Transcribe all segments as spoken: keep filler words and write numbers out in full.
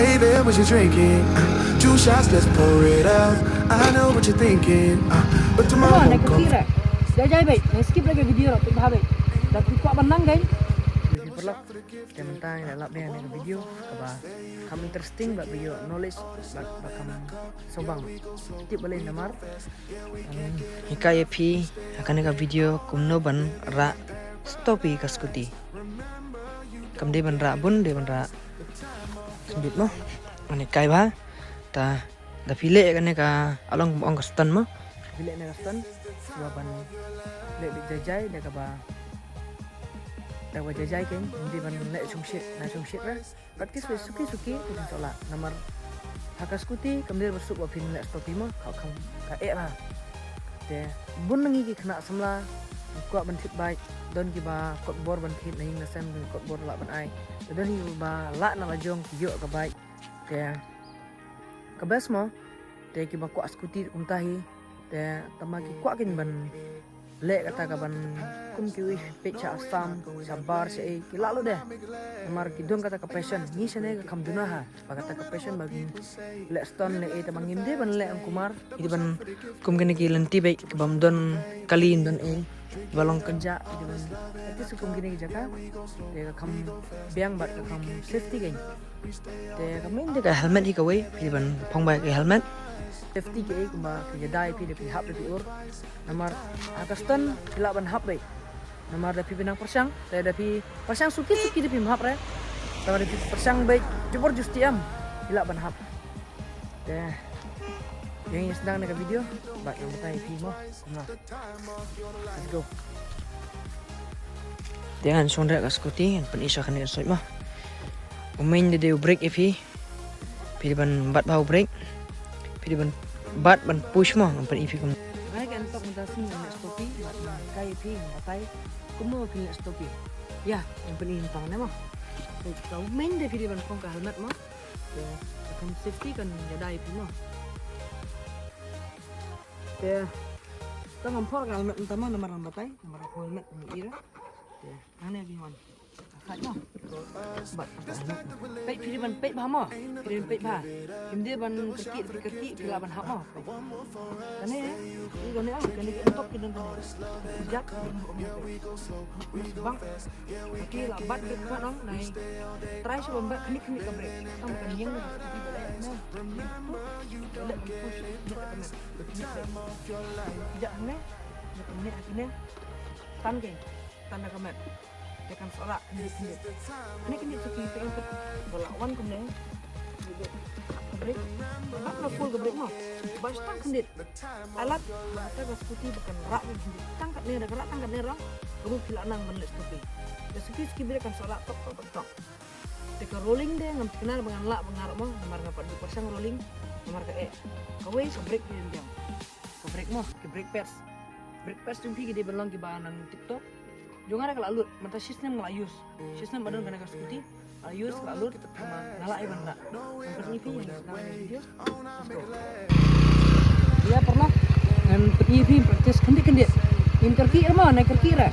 Baby, what you drinking? Uh, two shots, let's pour it up. I know what you're thinking, uh, but tomorrow won't come. Jai jai bhai, skip lagi video ro, bhai. Dah kuat benang kan? Te mynta ngi la lap ïa kane ka video kaba kham interesting bad video knowledge bad ba kham sngewbha. Tip balei namar ngan hikai ïa phi ha kane ka video kumno ban rah stop ïa ka scooty. Kam dei ban rah bun, dei ban rah khyndiat mo. Ngan hikai bha. Ta da phi leh kane ka, a long kum ong ka stunt mo. Phi leh kane ka stunt ba ban leh beit jai jai da kaba, da kaba jai jai kein, ym dei ban leh shongshit na shongshit re. Practice beit suki suki, phin sa lah. Namar ha ka scooty kam dei ba suk ba phin leh stop hi mo, ka kham ka eh ra. Te bun na ngi ki khynnah samla kwah ban thied bike, don kiba kot bor ban thied na ïing na sem, don kot bor lah ban ai. Te don kiba lah na la jong ki ïoh ka bike. Te ka best mo. Te kiba kwah scooty kumta hi. Te tangba ki kwah kein ban leh kata ka ban kum kiwei peit sha Assam, sha bar, sha ei, ki lah lut de. Namar ki don kata ka passion. Ngi shane ka kham duna ha ba kata ka passion ba ngin leh stunt leh ei, tangba ngim dei ban leh ong kumar. Ngi dei ban kum kine ki lynti beit, ki bym don kali, ym don ei, ba long kynjah, ngi dei ban. Ati su kum kine ki jaka te ka kham biang bad ka kham safety kein. Te ka main te ka helmet hi kawei, phi ban phong bha ïa ka helmet. Safety kaei kumba ka jadai phi da phi hap da phi ur. Namar ha ka stunt phi lah ban hap beit. Namar da phi nang pyrshang, te da phi pyrshang suki suki da phim hap re. Namar da phi pyrshang beit jubor justi em, phi lah ban hap. Te ïa ngi sdang na ka video bad ngan batai phi mo. Let's go. Te ngan shong da ka scooty, ngan pyni sha kane ka side mo. U main de dei u brake ïa phi. Phi dei ban bat bha u brake. Phi dei ban bat ban push mo, ngan pyni phi kum. Ngai kan tok mynta sien ngan leh stop ïa, ngan kai ïa phi, ngan batai kumno phin leh stop ïa. Ïa, ngan pyni tang ne mo. Te ka main de phi dei ban phong ka helmet mo. Te ka safety kan ïada ïa phi mo. Te tang ngam por ka helmet mynta mo, namar ngam batai, namar ka helmet ngi ira. Te hangne phi wan. Ka khat mo. Bat ka helmet. Peit phi dei ban peit bha mo. Phi dei ban peit bha. Phim dei ban kyrkieh, phi kyrkieh phi lah ban hap mo. Kane, i kane ah, kane ki entok ki don kane. Jat ki don bang. Ki la bat brake ka nong nai. Try shu ban bat khyndiat khyndiat ka brake. Tang ba kan ïeng na. Leh ban push. Ïa hangne. Ïa hangne hangne. Tan ke. Tan da ka mat. Te kan sa lah khyndiat khyndiat. Hangne khyndiat sa ki te kan put. Ba la wan kumne. Ka brake. Bat na full ka brake mo. Ba shu tang khyndiat. Alat, kata ka scooty ba kan rah khyndiat. Tang katne da ka rah tang katne rah. Ka ruh phi lah nang ban leh stop ïa. Ka scooty, scooty brake kan sa lah tok tok tok tok. Te ka rolling de ngam thikna ba ngan lah ba ngan rah mo, namar nga pat ju pyrshang rolling, namar ka eh. Kawei ka brake phi dei ban biang. Ka brake mo, ki brake pads. Brake pads jong phi ki dei ban long kiba nang tip top. Jong nga re ka la lut, mynta shisnem nga la use. Shisnem ba don kane ka scooty. Ayus ka lut, nga la ai ban rah. Ngan pyni phi, ngan pyni phi. Let's go. Ïa, pernah. Ngan pyni phi practice khyndiat khyndiat. Ngin kyrkieh mo, nai kyrkieh re.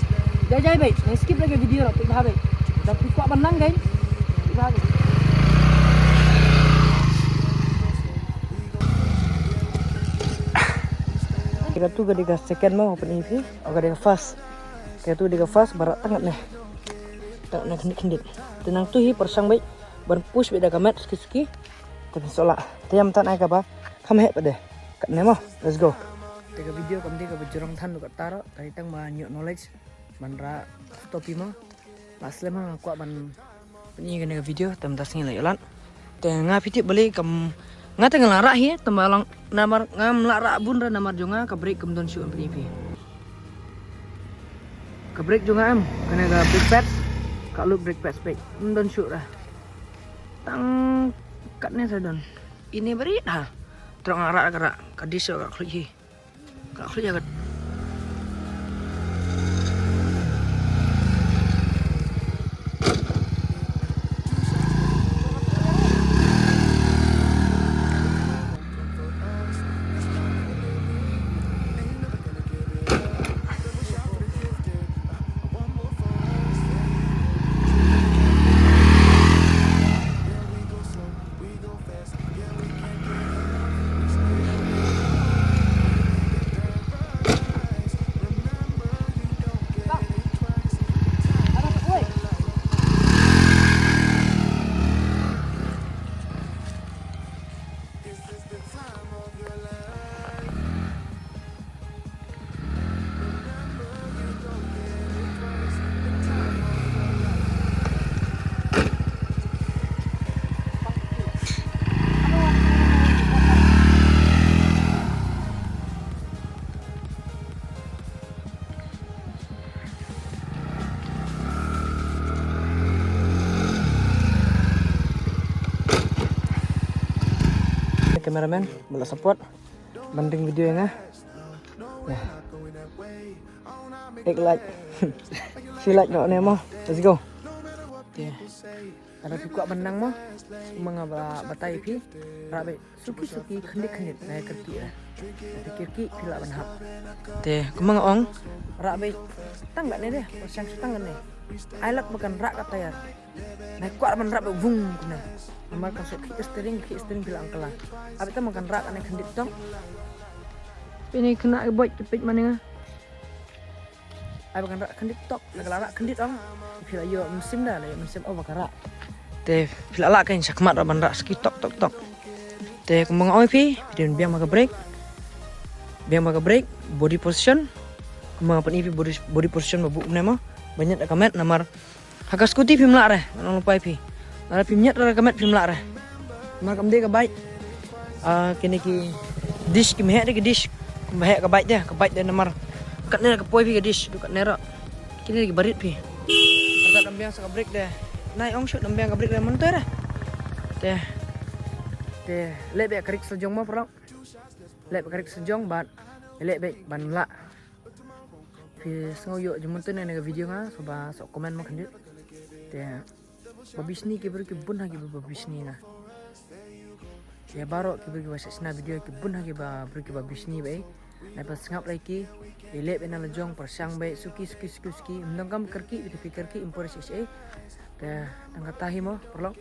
Jai jai beit, nai skip lagi video ro, peit bha beit. Da phi kwah ban nang kan? Peit bha beit. Kata tu ka dei ka second mo, pyni phi. Oh, ka dei ka first. Kata tu ka dei ka first, ba rah tang katne. Tang katne khyndiat khyndiat. Te nangtu hi pyrshang beit ban push beit da ka mat suki suki. Te phin sa lah. Te ïa mynta nai kaba kham heh pat de. Katne mo. Let's go. Te ka video kam dei kaba jrong than ruh kata ruh, ka dei tang ba ñiuh knowledge ban rah stop hi mo. Last lem nga kwah ban pyni kane ka video, te mynta sngi la ïoh lad. Te nga phi tip balei kam, nga te nga la rah hi, te ma long namar ngam lah rah bun re namar jong nga ka brake kam don shuh, pyni phi. Ka brake jong nga em, kane ka brake pads, ka lut brake pads peit, ym don shuh re. Tang katne sa don. Ine barit ha. Te nga rah ka rah, ka dis ka khluit hi. Ka khlieh ka. Cameraman ba la support ban ring video ïa nga. Ek like, shi like noh ne mo. Let's go. Te lada phi kwah ban nang mo, kumba nga ba batai phi, rah beit suki suki, khyndiat khyndiat na kyrkieh. Te kyrkieh phi lah ban hap. Te kumba nga ong, rah beit tang katne de, pyrshang shu tang katne. Ai lad ba kan rah ka tyre. Nai kwah ban rah beit vung kumne. Namar kan shu khih steering, khih steering phi lah angkala. Ai beit tang ba kan rah katne khyndiat tok. Pini kena bot ki peit mane nga. Ai ba kan rah khyndiat tok, na ka la rah khyndiat ong. Phi la ïoh mynsiem da, la ïoh mynsiem, oh, ba ka rah. Te phi la lah kan shakhmat ban rah suki tok tok tok. Te kumba nga ong phi, phi dei ban biang bha ka brake. Biang bha ka brake, body position. Kumba nga pyni phi body, body position ba buh kumne mo. Ba ñiat da ka met namar ha ka scooty phim lah re, ngan ong lypa ïa phi. Lada phim ñiat re da ka met phim lah re. Namar kam dei ka bike. Ah, kine ki disc kim heh de ki disc. Kumba heh ka bike de, ka bike de namar katne ka poi phi ka disc, du katne ruh. Kine ki barit phi. Kata dang biang sa ka brake de. Nai ong shu dang biang ka brake de mynta re. Te. Te leh beit ka brake sha jong mo paralok. Leh beit ka brake sha jong bad leh beit ban lah. Phi sngew ïoh jingmyntoi na ka video nga, sngewbha sa comment mo khyndiat. Te ba bishni ki briew ki bun ha ki ba bishni nga. Te baroh ki briew ki ba shna video ki bun ha ki ba briew ki ba bishni ba ei. Nai ba sngap lai ki. Ïa leh beit na la jong, pyrshang beit suki suki suki suki. Ym donkam kyrkieh, beit phi kyrkieh ym poi shisha ei. Te tang kata hi mo paralok.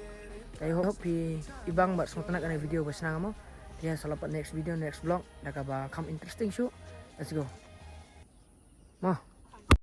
Te I hope phi ibang bad sngewtynnat na ka video ba shna nga mo. Te sa la pat next video, next vlog da kaba kham interesting shuh. Let's go. Mo.